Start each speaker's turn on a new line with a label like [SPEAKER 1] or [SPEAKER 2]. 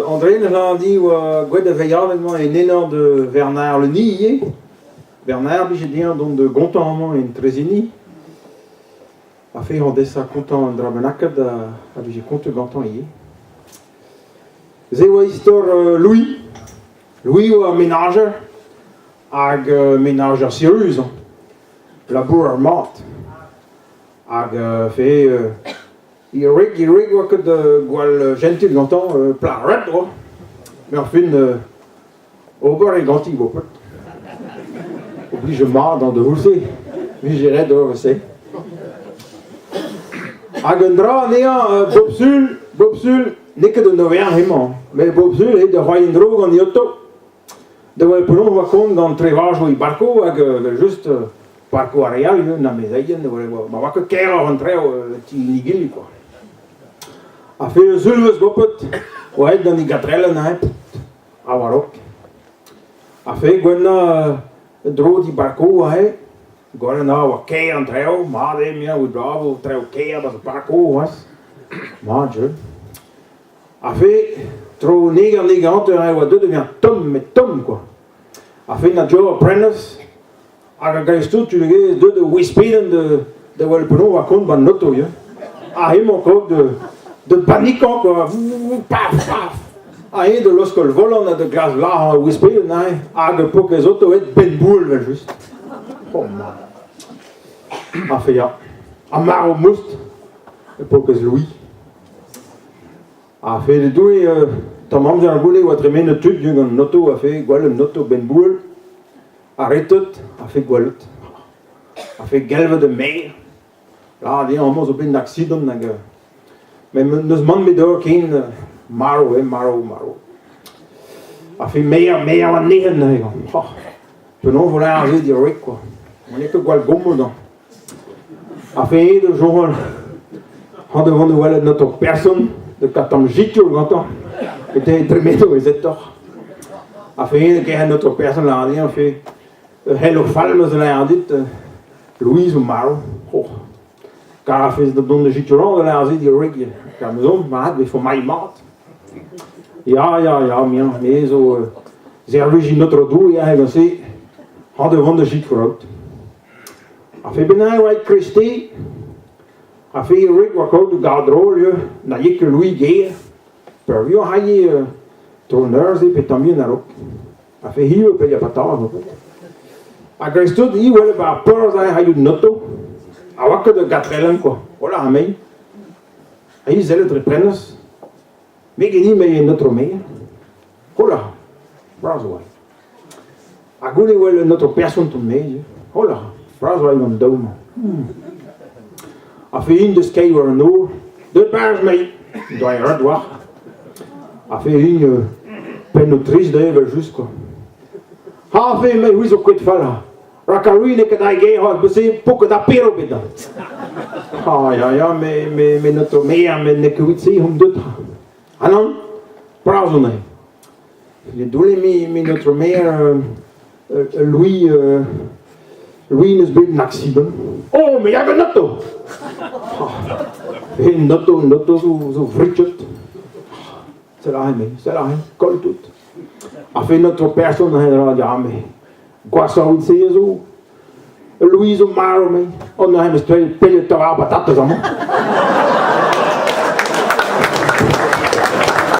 [SPEAKER 1] André Landi oa gwelet da veilhadeg-mañ en enor de Bernard Le Ny ivez. Bernard 'blije dezhañ dont da gontañ amañ en Trezeni. A fe hañ desañ kontañ un dra bennaket a vije kontet gantañ ivez. Se oa istor Louis. Louis oa menajer hag menajer sirius hañ. Labourer mat. Hag fe e wreg e wreg 'oa ket gwall jentil gantañ, plac'h ret 'oa. Met ar fin ober eo ganti boped. Oblij mat an daoul-se, 'vije ret ober se. Hag un dra anezhañ bop sul, bop sul, n'eo ket un overenn hemañ, met bop sul eo da c'hoari en-dro gant e oto. Da welet penaos 'oa kont gant trevajoù e barkoù hag evel-just parkoù ar re all ivez, an amezeien, ma oa ket kaeroc'h an traoù ti Nigilli kwa. Ha fe ur sulvezh boped oa aet gant e gadrellenn neuze ha war-raok. Ha fe gwennañ dro di barkoù aze, gwelet a oa kaer an traoù, mat eo me a bravo traoù kaer 'barzh ar parkoù c'hoazh. Mat jeu. Ha fe, tro neger neger hanter e oa deuet da vezañ tomm met tomm kwa. Ha fe na Joe Apprentice hag a dreist-tout tu gaezh deuet da wispedenn da da wel penaos oa kont 'ba an oto ya. Ha hemañ krog da da banikañ kwa, paf paf. Ha eñ da laoskel volant ha da glask lazhañ ar wispedenn neuze hag ur paourkaezh oto aet benn-boull evel-just. Oh man. Ha fe ya. Ha marv moust, ur paourkaezh Louis. Ha fede Doue, tamm amzer ar goude oa tremenet tud gant an oto a fe gwall un oto benn-bouel, aretet, a fe gwallet, a fe gelvet un maer. Lâret eo amañ zo bet un aksidant hag met n'eus mann bet d'ober ken, marv eo, marv, marv. A fe maer, maer anezhañ neuze. Oh, penaos vo lâret se dirwek quoi. On n'eo ket gwall gommod hañ. Ha fe da soñjal hañ da vont da welet notre person da kaout tamm sikour gantañ e tremeno ezetoc'h. Ha fe da kerc'hat notre person lâret dezhañ fe ur c'heloù fall 'm eus da lâret dit Louis zo marv. Oh. Kar a fez da dont da sikourañ da lâret se dirwek kar 'm eus aon mat 'vefe mailh mat. Ya, ya, ya, me zo servij notre Doue aze gant-se hañ da vont da sikour Ar fe bennak e oa kreisteiz, ar fe wreg oa kaout gadrol eo, na eo ket Louis ger, peurvuiañ c'halle tro neuze pe tamm bihan a-raok. Ar fe hiziv pe ya patat en fait. Ha dreist-holl hi 'wel 'ba ar porzh aze c'hailhout an oto, a oa ket ur gadrellenn kwa, hola ha me. Ha hi sellet dre prenestr, me geniñ me en oto me. Hola, bras oa. Ha goude e wel un aotrou person tont maez. Hola, bras oa an daou-mañ. Ha fe int deus skeiñ war an nor. Deut 'barzh mei, doa ret war. Ha fe int pennoù trist dezhe evel-just kwa. Ha fe me c'hwi zo kouet fall ha. Rak ar ruin eo ket dre gêr c'hoazh, bese po ket apero bet da. Ah ya ya, me me me n'aotrou maer, met n'eo ket evit se omp deut. Ha nann, bras on eo. Ne doulle me me notre mère Louis Louis n'eus bet un accident. Oh, me hag un auto! Un auto, un auto zo, zo vruchet. Sell aze me, sell aze, koll tout. A fait notre personne a ra me. Gwashoc'h evit se a zo. Louis zo marv me. Oh, neuze 'm eus pellet ar patatez amañ.